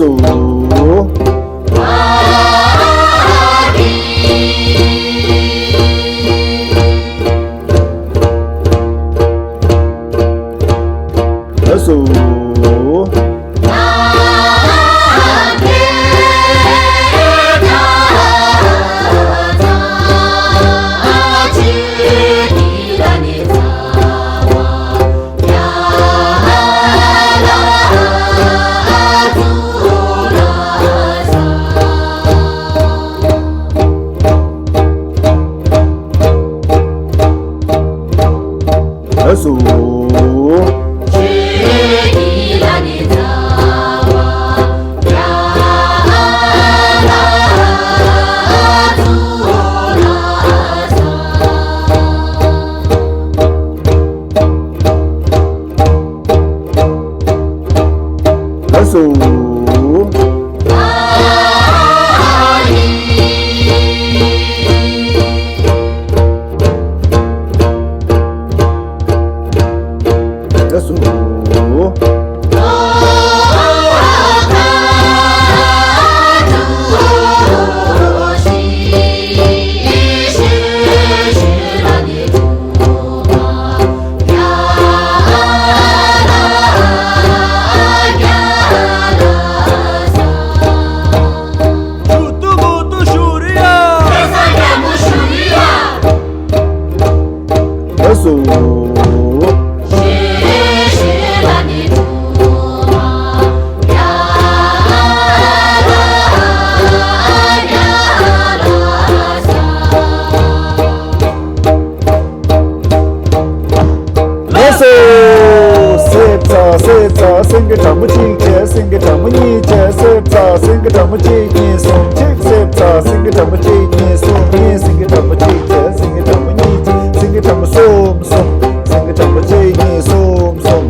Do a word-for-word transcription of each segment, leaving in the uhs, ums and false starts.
སོ། ལགས་སོ། ལགས་སོ། ལགས་སོ། ལགས་སོ། ལགས་སོ། ལགས་སོ། སེམས་ཚ་སེམས་ཚ་སེང་གེ་གྲང་མོ་གཅིག་བྱས། སེང་གེ་གྲང་མོ་གཉིས་བྱས། སེམས་ཚ་སེང་གེ་གྲང་མོ་གཅིག་གཉིས་གསུམ་གཅིག་སེམས་ཚ་སེང་གེ་གྲང་མོ་གཅིག་གཉིས་གསུམ་གཉིས། སེང་གེ་གྲང་མོ་གཅིག་བྱས། སེང་གེ་གྲང་མོ་གཉིས་བྱས། སེང་གེ་གྲང་མོ་གསུམ་གསུམ། སེང་གེ་གྲང་མོ་གཅིག་གཉིས་གསུམ་གསུམ།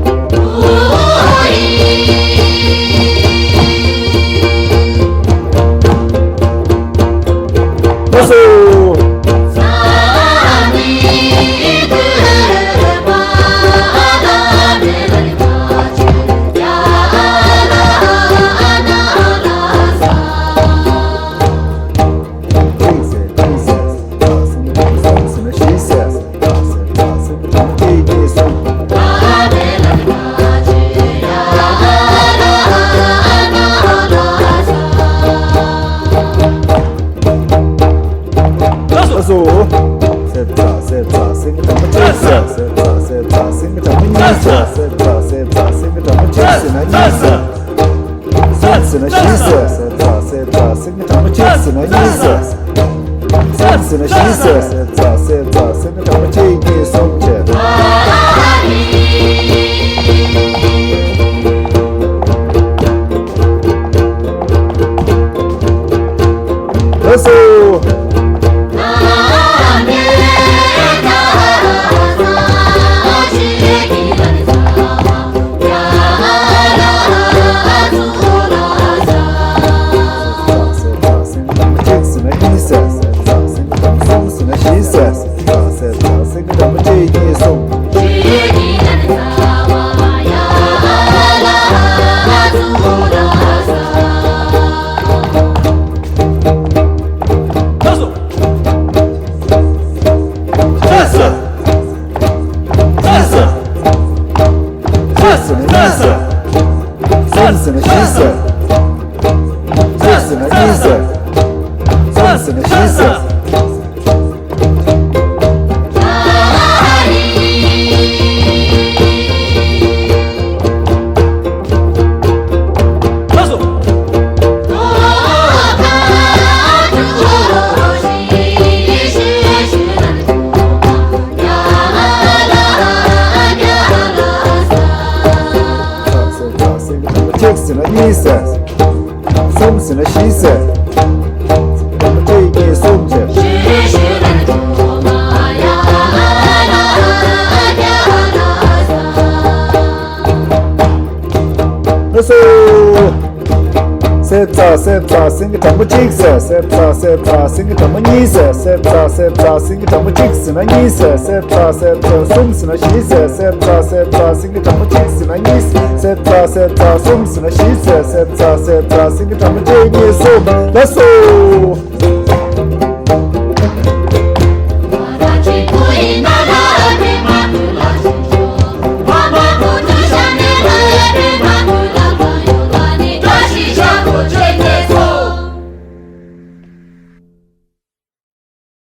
ལགས་སོ། ལགས་སོ། སེམས་ཚ་སེམས་ཚ་སེང་གེ་གྲང་མོ་གཅིག་ཟེར། སེམས་ཚ་སེམས་ཚ་སེང་གེ་གྲང་མོ་གཉིས་ཟེར། སེམས་ཚ་སེམས་ཚ་སེང་གེ་གྲང་མོ་གཅིག་ཟེར་ན་གཉིས་ཟེར། གསུམ་ཟེར་ན་བཞི་ཟེར། སེམས་ཚ་སེམས་ཚ་སེང་གེ་གྲང་མོ་གཅིག་ཟེར་ན་གཉིས་ཟེར། གསུམ་ཟེར་ན་བཞི་ཟེར། སེམས་ཚ་སེམས་ཚ་སེང་གེ་གྲང་མོ་གཅིག་གཉིས་གསུམ་བྱས། ལགས་སོ། གཅིག་ཟེར་ན་གཉིས་ཟེར། གསུམ་ཟེར་ན་བཞི་ཟེར། གཅིག་ཟེར་ན་གསུམ། གཉིས་ཟེར། གཉིས་ཟེར། གཉིས་ཟེར་ན་གཉིས་ཟེར། གསུམ་ཟེར་ན་བཞི་ཟེར། གསུམ་ཟེར་ན་གཉིས་ཟེར། གསུམ་ཟེར་ན་བཞི་ཟེར། གཅིག་ཟེར་ན་གཉིས་ཟེར། གསུམ་ཟེར་ན་བཞི་ཟེར། གཅིག་གཉིས་གསུམ་བྱས། ལགས་སོ། སེབ་ཙ་སེབ་ཙ་སེང་གེ་དྲང་པོ་གཅིག་ཟེར། སེབ་ཙ་སེབ་ཙ་སེང་གེ་དྲང་པོ་གཉིས་ཟེར། སེབ་ཙ་སེབ་ཙ་སེང་གེ་དྲང་པོ་གཅིག་ཟེར་ན་གཉིས་ཟེར། སེབ་ཙ་སེབ་ཙ་གསུམ་ཟེར་ན་བཞི་ཟེར། སེབ་ཙ་སེབ་ཙ་སེང་གེ་དྲང་པོ་གཅིག་ཟེར་ན་གཉིས་ཟེར། སེབ་ཙ་སེབ་ཙ་གསུམ་ཟེར་ན་བཞི་ཟེར། སེབ་ཙ་སེབ་ཙ་སེང་གེ་དྲང་པོ་གཅིག་གཉིས་གསུམ། ལགས་སོ།